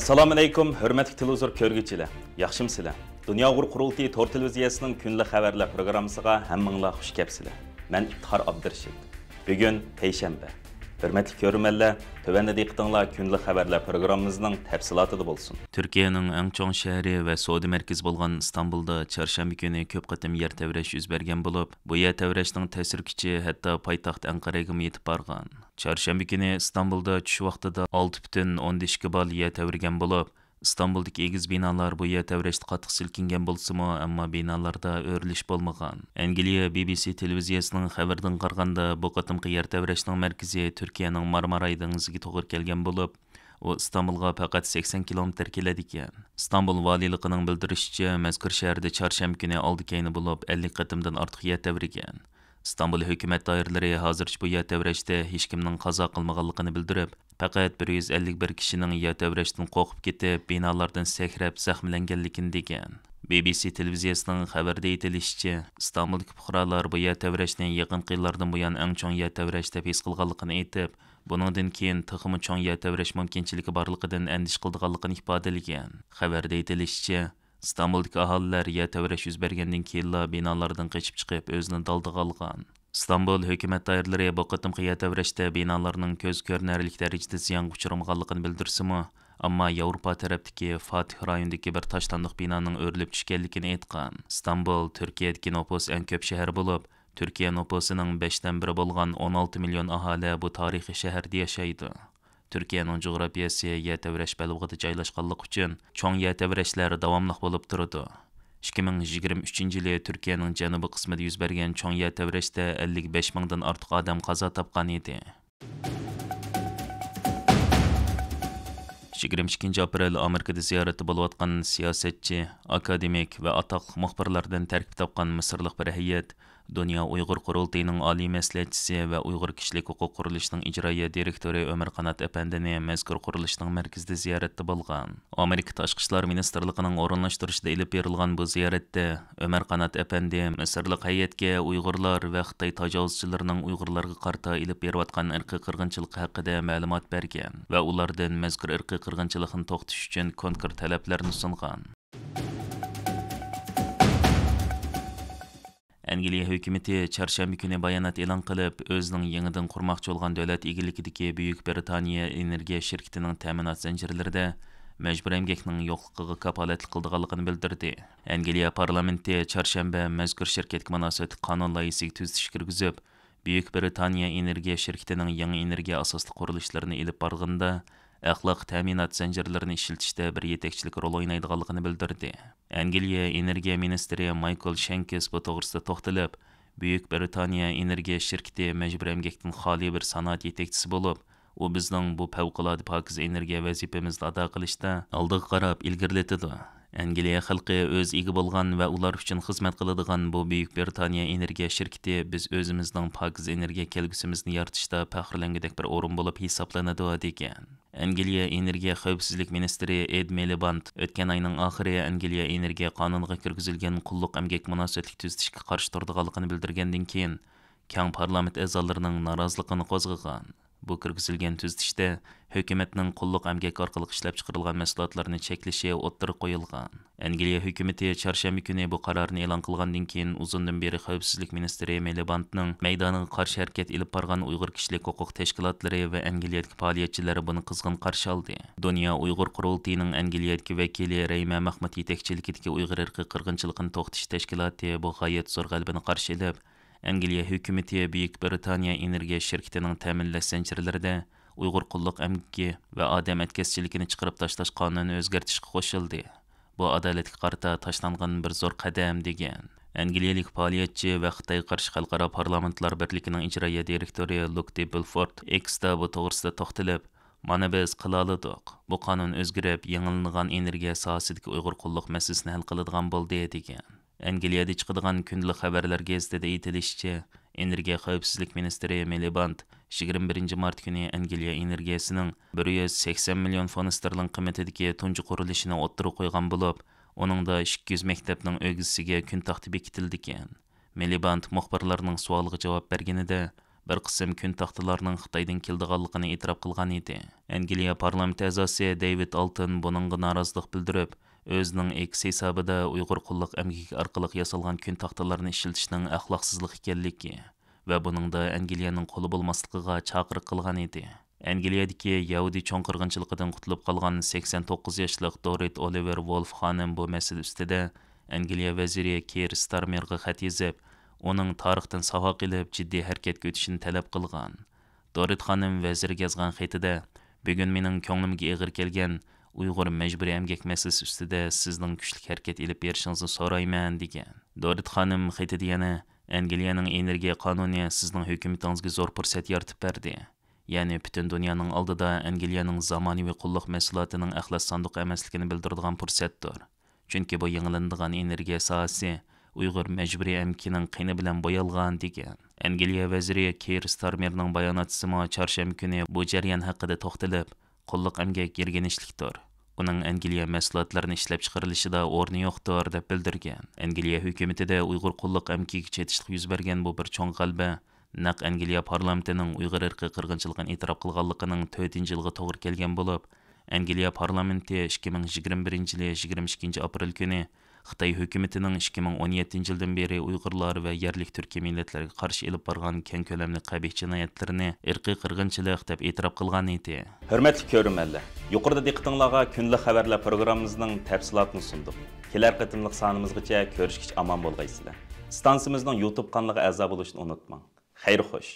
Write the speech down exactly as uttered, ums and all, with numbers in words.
ئەسسالامۇئەلەيكۇم، ھۆرمەتلىك تېلېۋىزور كۆرگۈچىلەر، ياخشىمۇسىلەر؟ دۇنيا ئۇيغۇر قۇرۇلتىيى تور تېلېۋىزىيەسىنىڭ كۈندىلىك خەۋەرلەر پروگراممىسىغا ھەممىڭلار خۇش كەپسىلەر. مەن ئىپتىخار ئابدۇرېشىت. بۈگۈن پەيشەنبە. ھۆرمەتلىك كۆرۈرمەنلەر، تۆۋەندە دىققىتىڭلار كۈندىلىك خەۋەرلەر پروگراممىمىزنىڭ تەپسىلاتىدا بولسۇن. تۈركىيەنىڭ ئەڭ چوڭ شەھىرى ۋە سودا مەركىزى بولغان ئىستانبۇلدا چارشەنبە كۈنى كۆپ قېتىم يەر تەۋرەش يۈز بەرگەن بولۇپ، بۇ يەر تەۋرەشنىڭ تەسىر كۈچى ھەتتا پايتەخت ئەنقەرەگىمۇ يېتىپ بارغان. چارشەنبە كۈنى ئىستانبۇلدا چۈش ۋاقتىدا ئالتە پۈتۈن ئوندىن ئىككى بال يەر تەۋرىگەن بولۇپ، ئىستانبۇلدىكى ئېگىز بىنالار بۇ يەر تەۋرەشتە قاتتىق سىلكىنگەن بولسىمۇ، ئەمما بىنالاردا ئۆرۈلۈش بولمىغان. ئەنگلىيە بى بى سى تېلېۋىزىيەسىنىڭ خەۋىرىدىن قارىغاندا، بۇ قېتىمقى يەر تەۋرەشنىڭ مەركىزى تۈركىيەنىڭ مارماراي دېڭىزىگە توغرا كەلگەن بولۇپ، ئۇ ئىستانبۇلغا پەقەت سەكسەن كىلومېتىر كېلىدىكەن. ئىستانبۇل ۋالىيلىقىنىڭ بىلدۈرۈشىچە، مەزكۇر شەھەردە چارشەنبە كۈنى ئالدى كەينى بولۇپ، ئەللىك قېتىمدىن ئارتۇق يەر تەۋرىگەن. ئىستانبۇل ھۆكۈمەت دائىرىلىرى ھازىرچە بۇ يەر تەۋرەشتە ھېچكىمنىڭ قازا قىلمىغانلىقىنى بىلدۈرۈپ، پەقەت بىر يۈز ئەللىك بىر كىشىنىڭ يەر تەۋرەشتىن قورقۇپ كېتىپ، بىنالاردىن سەكرەپ زەخىملەنگەنلىكىنى دېگەن. بى بى سى تېلېۋىزىيەسىنىڭ خەۋىرىدە ئېيتىلىشىچە، ئىستانبۇلدىكى پۇقرالار بۇ يەر تەۋرەشنى يېقىنقى يىللاردىن بۇيان ئەڭ چوڭ يەر تەۋرەش دەپ ھېس قىلغانلىقىنى ئېيتىپ، بۇنىڭدىن كېيىن تېخىمۇ چوڭ يەر تەۋرەش مۇمكىنچىلىكى بارلىقىدىن ئەندىشە قىلىدىغانلىقىنى ئىپادىلىگەن. خەۋەردە ئېيتىلىشىچە، ئىستانبۇلدىكى ئاھالىلەر يەر تەۋرەش يۈز بەرگەندىن كېيىنلا بىنالاردىن قېچىپ چىقىپ، ئۆزىنى دالدىغا ئالغان. ئىستانبۇل ھۆكۈمەت دائىرىلىرى بۇ قېتىمقى يەر تەۋرەشتە بىنالارنىڭ كۆز كۆرۈنەرلىك دەرىجىدە زىيانغا ئۇچرىمىغانلىقىنى بىلدۈرسىمۇ، ئەمما ياۋروپا تەرەپتىكى فاتىھ رايونىدىكى بىر تاشلاندۇق بىنانىڭ ئۆرۈلۈپ چۈشكەنلىكىنى ئېيتقان. ئىستانبۇل تۈركىيەدىكى نوپۇسى ئەڭ كۆپ شەھەر بولۇپ، تۈركىيە نوپۇسىنىڭ بەشتىن بىرى بولغان ئون ئالتە مىليون ئاھالە بۇ تارىخىي شەھەردە ياشايدۇ. تۈركىيەنىڭ جۇغراپىيەسى يەر تەۋرەش بەلبېغىدا جايلاشقانلىقى ئۈچۈن، چوڭ يەر تەۋرەشلەر داۋاملىق بولۇپ تۇرىدۇ. ئىككى مىڭ يىگىرمە ئۈچىنچى يىلى تۈركىيەنىڭ جەنۇبىي قىسمىدا يۈز بەرگەن چوڭ يەر تەۋرەشتە ئەللىك بەش مىڭدىن ئارتۇق ئادەم قازا تاپقان ئىدى. يىگىرمە ئىككىنچى ئاپرېل ئامېرىكىدا زىيارەتتە بولۇۋاتقان سىياسەتچى، ئاكادېمىك ۋە ئاتاقلىق مۇخبىرلاردىن تەركىب تاپقان مىسىرلىق بىر ھەيئەت دۇنيا ئۇيغۇر قۇرۇلتىيىنىڭ ئالىي مەسلىھەتچىسى ۋە ئۇيغۇر كىشىلىك ھوقۇق قۇرۇلۇشىنىڭ ئىجرائىيە دىرېكتورى ئۆمەر قانات ئەپەندىنى مەزكۇر قۇرۇلۇشنىڭ مەركىزىدە زىيارەتتە بولغان. ئامېرىكا تاشقى ئىشلار مىنىستىرلىقىنىڭ ئورۇنلاشتۇرۇشىدا ئېلىپ بېرىلغان بۇ زىيارەتتە ئۆمەر قانات ئەپەندى مىسىرلىق ھەيئەتكە ئۇيغۇرلار ۋە خىتاي تاجاۋۇزچىلىرىنىڭ ئۇيغۇرلارغا قارىتا ئېلىپ بېرىۋاتقان ئىرقىي قىرغىنچىلىقى ھەققىدە مەلۇمات بەرگەن ۋە ئۇلاردىن مەزكۇر ئىرقىي قىرغىنچىلىقنى توختىتىش ئۈچۈن كونكرېت تەلەپلەرنى سۇنغان. ئەنگلىيە ھۆكۈمىتى چارشەنبە كۈنى بايانات ئېلان قىلىپ، ئۆزىنىڭ يېڭىدىن قۇرماقچى بولغان دۆلەت ئىگىلىكىدىكى بۈيۈك بىرىتانىيە ئېنېرگىيە شىركىتىنىڭ تەمىنات زەنجىرلىرىدە مەجبۇرىي ئەمگەكنىڭ يوقلۇقىغا كاپالەتلىك قىلىدىغانلىقىنى بىلدۈردى. ئەنگلىيە پارلامېنتى چارشەنبە مەزكۇر شىركەتكە مۇناسىۋەتلىك قانۇن لايىھىسىگە تۈزىتىش كىرگۈزۈپ، بۈيۈك بىرىتانىيە ئېنېرگىيە شىركىتىنىڭ يېڭى ئېنېرگىيە ئاساسلىق قۇرۇلۇشلىرىنى ئېلىپ بارغىنىدا، ئەخلاق تەمىنات زەنجىرلىرىنى ئىشلىتىشتە بىر يېتەكچىلىك رول ئوينايدىغانلىقىنى بىلدۈردى. ئەنگلىيە ئېنېرگىيە مىنىستىرى مايكل شېنكس بۇ توغرىسىدا توختىلىپ، بۈيۈك بىرىتانىيە ئېنېرگىيە شىركىتى مەجبۇرىي ئەمگەكتىن خالىي بىر سانائەت يېتەكچىسى بولۇپ، ئۇ بىزنىڭ بۇ پەۋقۇلئاددە پاكىز ئېنېرگىيە ۋەزىپىمىزنى ئادا قىلىشتا ئالدىغا قاراپ ئىلگىرىلىتىدۇ. ئەنگلىيە خەلقى ئۆز ئىگە بولغان ۋە ئۇلار ئۈچۈن خىزمەت قىلىدىغان بۇ بۈيۈك بىرىتانىيە ئېنېرگىيە شىركىتى بىز ئۆزىمىزنىڭ پاكىز ئېنېرگىيە كەلگۈسىمىزنى يارىتىشتا پەخىرلەنگۈدەك بىر ئورۇن بولۇپ ھېسابلىنىدۇ، دېگەن. ئەنگلىيە ئېنېرگىيە خەۋپسىزلىك مىنىستىرى ئېد مىلىباند ئۆتكەن ئاينىڭ ئاخىرى ئەنگلىيە ئېنېرگىيە قانۇنىغا كىرگۈزۈلگەن قۇللۇق ئەمگەك مۇناسىۋەتلىك تۈزىتىشكە قارشى تۇرىدىغانلىقىنى بىلدۈرگەندىن كېيىن، كەڭ پارلامېنت ئەزالىرىنىڭ نارازىلىقىنى قوزغىغان. بۇ كىرگۈزۈلگەن تۈزىتىشتە ھۆكۈمەتنىڭ قۇللۇق ئەمگەك ئارقىلىق ئىشلەپچىقىرىلغان مەھسۇلاتلارنى چەكلىشى ئوتتۇرىغا قويۇلغان. ئەنگلىيە ھۆكۈمىتى چارشەنبە كۈنى بۇ قارارنى ئېلان قىلغاندىن كېيىن، ئۇزۇندىن بېرى خەۋپسىزلىك مىنىستىرى مىلىباندنىڭ مەيدانىغا قارشى ھەرىكەت ئېلىپ بارغان ئۇيغۇر كىشىلىك ھوقۇق تەشكىلاتلىرى ۋە ئەنگلىيەدىكى پائالىيەتچىلەر بۇنى قىزغىن قارشى ئالدى. دۇنيا ئۇيغۇر قۇرۇلتىيىنىڭ ئەنگلىيەدىكى ۋەكىلى رەيمە مەخمۇت يېتەكچىلىكىدىكى ئۇيغۇر ئىرقىي قىرغىنچىلىقىنى توختىتىش تەشكىلاتى بۇ غايەت زور غەلىبىنى قارشى ئېلىپ، ئەنگلىيە ھۆكۈمىتى بۈيۈك بىرىتانىيە ئېنېرگىيە شىركىتىنىڭ تەمىنلەش زەنجىرلىرىدە ئۇيغۇر قۇللۇق ئەمگىكى ۋە ئادەم ئەتكەسچىلىكىنى چىقىرىپ تاشلاش قانۇنىنى ئۆزگەرتىشكە قوشۇلدى. بۇ ئادالەتكە قارىتا تاشلانغان بىر زور قەدەم، دېگەن. ئەنگلىيەلىك پائالىيەتچى ۋە خىتايغا قارشى خەلقئارا پارلامېنتلار بىرلىكىنىڭ ئىجرائىيە دىرېكتورى لۇك دى بىلفورد ئېكستا بۇ توغرىسىدا توختىلىپ، مانا بىز قىلالىدۇق. بۇ قانۇن ئۆزگىرىپ، يېڭىلىنىدىغان ئېنېرگىيە ساھەسىدىكى ئۇيغۇر قۇللۇق مەسىلىسىنى ھەل قىلىدىغان بولدى، دېگەن. ئەنگلىيەدە چىقىدىغان كۈندىلىك خەۋەرلەر گېزىتىدە ئېيتىلىشىچە، ئېنېرگىيە خەۋپسىزلىك مىنىستىرى مىلىباند يىگىرمە بىرىنچى مارت كۈنى ئەنگلىيە ئېنېرگىيەسىنىڭ بىر يۈز سەكسەن مىليون فونت ستېرلىڭ قىممىتىدىكى تۇنجى قۇرۇلۇشىنى ئوتتۇرىغا قويغان بولۇپ، ئۇنىڭدا ئىككى يۈز مەكتەپنىڭ ئۆگزىسىگە كۈن تاختى بېكىتىلىدىكەن. مىلىباند مۇخبىرلارنىڭ سوئالىغا جاۋاب بەرگىنىدە، بىر قىسىم كۈن تاختىلارنىڭ خىتايدىن كېلىدىغانلىقىنى ئېتىراپ قىلغان ئىدى. ئەنگلىيە پارلامېنت ئەزاسى دېۋىد ئالتون بۇنىڭغا نارازىلىق بىلدۈرۈپ، ئۆزىنىڭ ئېكس ھېسابىدا ئۇيغۇر قۇللۇق ئەمگىكى ئارقىلىق ياسالغان كۈن تاختىلارنى ئىشلىتىشنىڭ ئەخلاقسىزلىق ئىكەنلىكى ۋە بۇنىڭدا ئەنگلىيەنىڭ قولى بولماسلىقىغا چاقىرىق قىلغان ئىدى. ئەنگلىيەدىكى يەھۇدىي چوڭ قىرغىنچىلىقىدىن قۇتۇلۇپ قالغان سەكسەن توققۇز ياشلىق دورىت ئولىۋېر ۋولف خانىم بۇ مەسىلە ئۈستىدە ئەنگلىيە ۋەزىرى كېير ستارمېرغا خەت يېزىپ، ئۇنىڭ تارىختىن ساۋاق ئېلىپ، جىددىي ھەرىكەتكە ئۆتۈشىنى تەلەپ قىلغان. دورىت خانىم ۋەزىرگە يازغان خېتىدە، بۈگۈن مېنىڭ كۆڭلۈمگە ئېغىر كەلگەن ئۇيغۇر مەجبۇرىي ئەمگەك مەسىلىسى ئۈستىدە سىزنىڭ كۈچلۈك ھەرىكەت ئېلىپ بېرىشىڭىزنى سورايمەن، دېگەن. دورىت خانىم خېتىدە يەنە، ئەنگلىيەنىڭ ئېنېرگىيە قانۇنى سىزنىڭ ھۆكۈمىتىڭىزگە زور پۇرسەت يارىتىپ بەردى. يەنى پۈتۈن دۇنيانىڭ ئالدىدا ئەنگلىيەنىڭ زامانىۋى قۇللۇق مەھسۇلاتىنىڭ ئەخلەت ساندۇق ئەمەسلىكىنى بىلدۈرىدىغان پۇرسەتتۇر. چۈنكى بۇ يېڭىلىنىدىغان ئېنېرگىيە ساھەسى ئۇيغۇر مەجبۇرىي ئەمگىكىنىڭ قېنى بىلەن بويالغان، دېگەن. ئەنگلىيە ۋەزىرى كېير ستارمېرنىڭ باياناتچىسىمۇ چارشەنبە كۈنى بۇ جەريان ھەققىدە توختىلىپ، قۇللۇق ئەمگەك يىرگىنچلىكتۇر. ئۇنىڭ ئەنگلىيە مەھسۇلاتلىرىنى ئىشلەپچىقىرىلىشىدا ئورنى يوقتۇر، دەپ بىلدۈرگەن. ئەنگلىيە ھۆكۈمىتىدە ئۇيغۇر قۇللۇق ئەمگىكىگە چېتىشلىق يۈز بەرگەن بۇ بىر چوڭ غەلىبە نەق ئەنگلىيە پارلامېنتىنىڭ ئۇيغۇر ئىرقىي قىرغىنچىلىقىنى ئېتىراپ قىلغانلىقىنىڭ تۆتىنچى يىلىغا توغرا كەلگەن بولۇپ، ئەنگلىيە پارلامېنتى ئىككى مىڭ يىگىرمە بىرىنچى يىلى يىگىرمە ئىككىنچى ئاپرېل كۈنى خىتاي ھۆكۈمىتىنىڭ ئىككى مىڭ ئون يەتتىنچى يىلدىن بېرى ئۇيغۇرلار ۋە يەرلىك تۈركىي مىللەتلەرگە قارشى ئېلىپ بارغان كەڭ كۆلەملىك قەبىھ جىنايەتلىرىنى ئىرقىي قىرغىنچىلىق دەپ ئېتىراپ قىلغان ئىدى. ھۆرمەتلىك كۆرۈرمەنلەر، يۇقىرىدا دىققىتىڭلارغا كۈندىلىك خەۋەرلەر پروگراممىمىزنىڭ تەپسىلاتىنى سۇندۇق. كېلەر قېتىملىق سانىمىزغىچە كۆرۈشكىچە ئامان بولغايسىلەر. ئىستانسىمىزنىڭ يۇتۇب قانىلىغا ئەزا بولۇشنى ئۇنتۇماڭ. خەير خوش.